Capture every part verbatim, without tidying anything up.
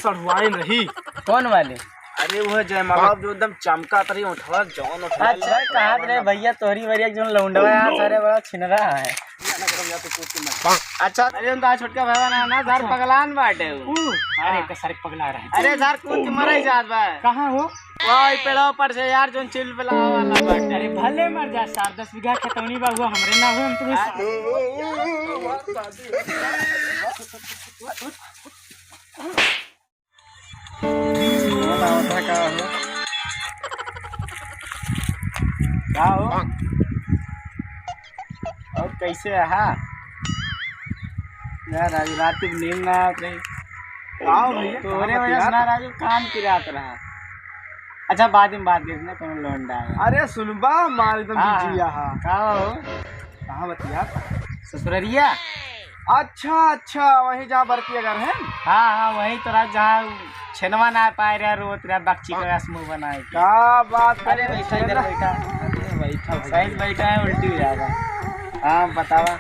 सढ़ुआइन रही। कौन वाले? अरे वो है जयमाला जो एकदम चमका तरी उठवा, जौन उठवा अच्छा, कहा रे भैया, तोहरी वरी एक जौन लौंडवा है, सारे बड़ा छिनरा है। अच्छा, अरे उनका छोटका भाई ना, ना, सर पगलान बाटे उ। उ, अरे हाँ। एक सारे पगला रहे। अरे सर कूद के मरे जात बा। कहाँ हो? वही पेड़वा पर से यार, जौन चिलबला वाला बाटे। अरे भले मर जा सर, दस बीघा खेतौनी बा, हुआ हमरे ना हुआ, हम तुम्हें कौन आवत है, का हो? का हो? और कैसे रहा? यार, आज रात की नींद ना आवत रही। का हो भैया, तोहरे वजह से ना राजू, कान पिरात रहा। अच्छा, बाद में बात करते हैं, कौन लौंडा है। अरे सुनबा, मार एकदम हाँ, बिजी हाँ। यहाँ। का हो? कहाँ बतिया? ससुररिया? अच्छा, अच्छा, वही जहाँ बरतिया घर है? हाँ, हाँ, वही तो रहा जहाँ छेनवा ना पाए रहा, रोत रहा, बक्ची का मुंह बनाए के। का बात करे, अरे, बैठा इधर, बैठा। अरे, बैठा, सही बैठा। बैठा है, उल्टी हो जाएगा। हाँ, बतावा।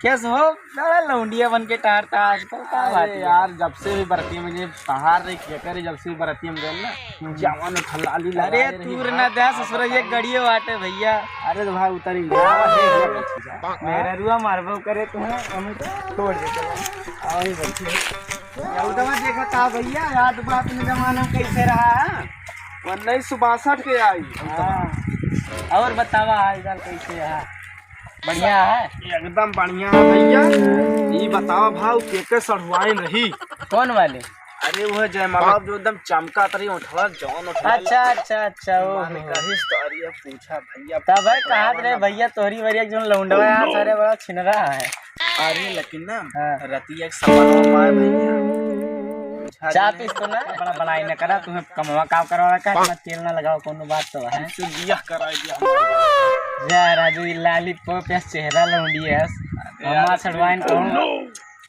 कैसे हो? बड़ा लौंडिया बन के टहरता आजकल, का बात अरे है? यार, जब से भी बरतिया में जे पहाड़ रे के करे, जब से भी बरतिया में गए ना, हम्म। जवान उठलाली अरे, लगाए रही, तूर ना दे ससुरा, ये गड़ियो बाटे भैया। अरे तो भाई उतरी गया। मेहररुआ मारबो करे तो है, हमें तो छोड़ दे, चलो। आओ ही बैठिए। यहूदवा देखा था भैया, याद बात में जमाना कैसे रहा है? उन्नीस सौ बासठ के आई। हाँ। और बतावा हाल चाल कैसे है? बढ़िया है? एकदम बढ़िया है भैया। ई बतावा भाऊ, के के सढ़ुआइन रही? कौन वाले? अरे वो है जयमाला जो एकदम चमका तरी उठवा, जौन उठवा। अच्छा, अच्छा, अच्छा, ओ माने हो। कहिस तो अरे पूछा भैया, तब है पूछा कहा रे वाला। भैया, तोहरी वरी एक जौन लौंडवा है, सारे बड़ा छिनरा है। अरे लेकिन ना, हाँ। रतिया एक सपनवा में आए भैया। पूछा चाप रे। इस तो ना, बड़ा बड़ाई न करा, तुम्हें कमवा काम करवा का, हाँ। इतना तेल ना लगाओ, कोनो बात तो है। तू बियाह कराई दिया हमारा। जा राजू, ई लाली पोप है, चेहरा लौंडी है। अरे हमार यार, सड़वाइन कहूँ।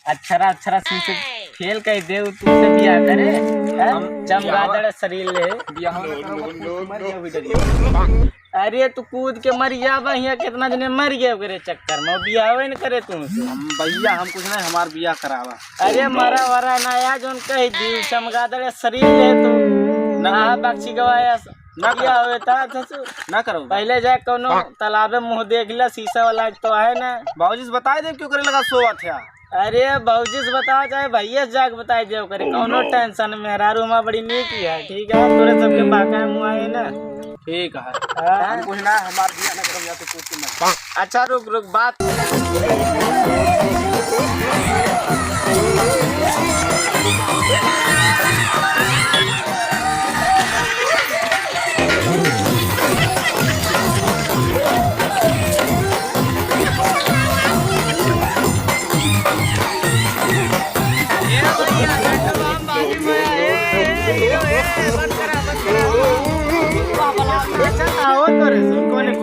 अक्षरा, अक्षरा सिंह से फेल कर दे, उ तुमसे बियाह करे, हैं? हम चमगादड़ बियाह शरीर ले। बियाह ना करब, मर जाओ, डरिए। अरे, तू कूद के मर जाबा, हियाँ कितना जने मर गए ओकरे चक्कर में, बियाहवे न करे तुमसे। हम, भैया, हम कुछ नहीं, हमार बियाह करावा। अरे, मरा वरा ना, या जौन कह दी, चमगादड़ शरीर ले तू। ना। हाँ, बक्सी गवाया। ना करो। किया होवे ता ससुर? ना करो। पहले जाए कौनो तालाबे मुँह देख ला, शीशा वाला तो है ना। बाबूजी से बताए देब कि ओकरे लगा सोवत है। अरे बाबूजी से बताओ चाहे भैया से जाके बताए देब ओकरे, कौनो tension में, मेहरारू हमार बड़ी नीक है, ठीक है, तोरे सबके पाका है मुँह है ना। ठीक है। हाँ। हम कुछ ना, हमार बियाह ना करब, या तो कुछ ना। अच्छा रुक, रुक, बात।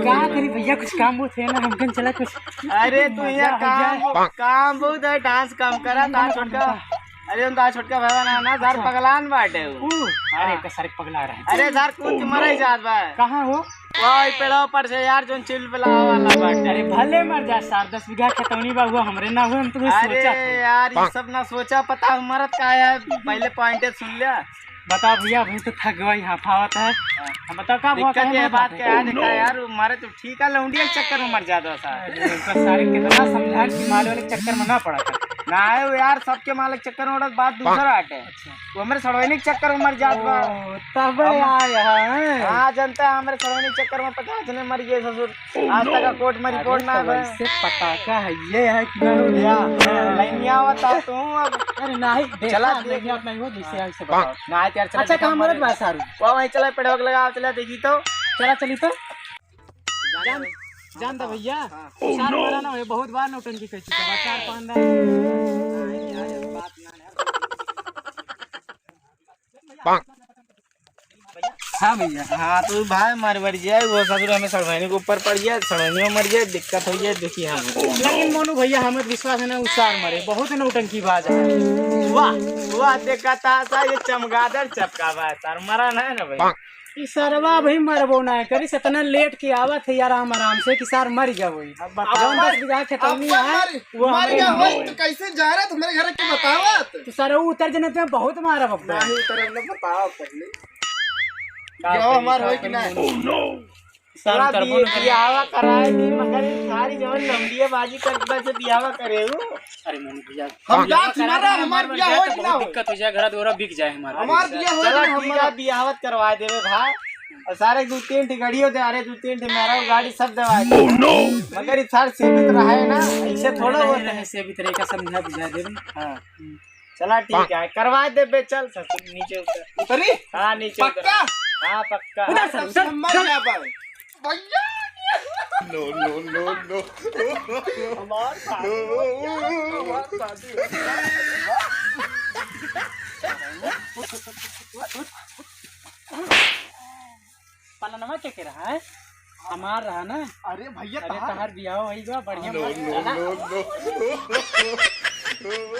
का करी भैया, कुछ काम बहुत है ना, हमकन चला कुछ। अरे तू यहाँ मजा आ जाए। काम, काम बहुत है, dance कम करा, dance छोटका। अरे उनका छोटका भाई ना, ना, सर अच्छा। पगलान बाटे उ। उ, अरे हाँ। एक सारे पगला रहे। अरे सर कूद के मरे जात बा। कहाँ हो? वही पेड़वा पर से यार, जोन चिलबला वाला बाटे। अरे भले मर जा सर, दस बीघा खेतौनी बा, हुआ हमरे ना हुआ, हम तुम्हें अरे सोचा थे। यार, ये सब ना सोचा, पता है मरत का है, पहले point सुन लिया। बताओ भैया, अभी तो थक गई, हाफावत है। हाँ। हम बताओ का हुआ, दिक्कत काहे ये मरत बात है? क्या है, देखा यार, वो मारे तो ठीक है, लौंडिया के चक्कर में मर जाता है साहब। अरे, उनका सारे कितना समझाएं कि माल वाले के चक्कर में ना पड़ा कर। ना है वो यार, सबके माल के चक्कर में उड़त, बात दूसरा हटे। अच्छा। वो हमरे सड़वैनी के चक्कर में मर जात बा। ओ, तब हम आया है। हाँ, जनता है, हमरे सड़वैनी के चक्कर में पचास जने मर गए ससुर। आज तक कोर्ट में अरे, रिपोर्ट ना तो आवे। वैसे पटाखा है, ये है कि नहीं? या, लाइनिया बता तू अब। अरे नहीं, देखा चला, नहीं, देख। आप नहीं हो, जैसे हाँ। ऐसे बताओ। ना, यार, चला, अच्छा, देखा कहाँ मरत हमारे बा सारू? वो वहीं चला, पेड़वा के लगा, चला, देखी तो। चला, चली तो। जान, जान दे भैया। हाँ। सार मारा ना हो, बहुत बार नौटंकी कर चुका बा, चार पाँच दान। हाँ भैया। हाँ तो भाई मर मर जाए, वो ससुर हमें सड़वैनी के ऊपर पड़ जाए, सड़वैनियो मर जाए, दिक्कत हो जाए, देखिए हम। लेकिन मोनू भैया हमें विश्वास है ना, उ सार मरे, बहुत नौटंकी बाज है। वाह, वाह, देखा था सा, ये चमगादड़ चपका बा, सर, मरा ना है ना भाई। ई सरवा भाई मरबो ना करी, इतना लेट के आवत है यार, आराम, आराम से कि सार मर गया होई। अब बताओ। जौन दस बीघा खेतौनी अब है, मर, वो मर हमरे गया नाम होई, है। तो कैसे जा रहा तुम्हारे घर की बतावत? तो सर, वो उतर जने तुम्हें बहुत मारा बब्बा। नहीं उतर, हमने बताओ पहले। का गाँव करी, हमार का होई कि करी? नहीं? साल थोड़ा करबो बि-, न करे। बियाहवा कराए दी, मगर ई सारी जवन लंबिया बाजी कर बस बियाहवा करे हूँ। अरे मोनू भैया, हम बियाहवा जात करा ना दे, हमार हमार बियाह बियाह होई तो कि ना बहुत होई? दिक्कत हो जाए, घर द्वारा बिक जाए हमार। हमार बियाह होई चला ना, ठीक हमार। है, बियाहवा करवा देवे भाई। और सारे दो तीन ठे गड़ियो दे, अरे दो तीन ठे मेरा गाड़ी सब देवा दे। मगर ई सार सीमित रहे ना, ऐसे थोड़ा रहे, होता रहे, है। सीमित रहे का समझा बुझा देवे। हाँ। चला ठीक है, करवा देबे, चल ससुर, नीचे उतर। उतरी? हाँ, नीचे उतर। पक्का? हाँ, पक्का। उधर से, उधर, मर उधर। जा पावे। भैया! No, no, no, no। हमार शादी हो गया, हमार शादी हो गया। पलनवा के, के रहा है? हमार रहा ना? अरे भैया, अरे तहार तहार बियाह होई बा, बढ़िया No, मस्त no, चला। No, no।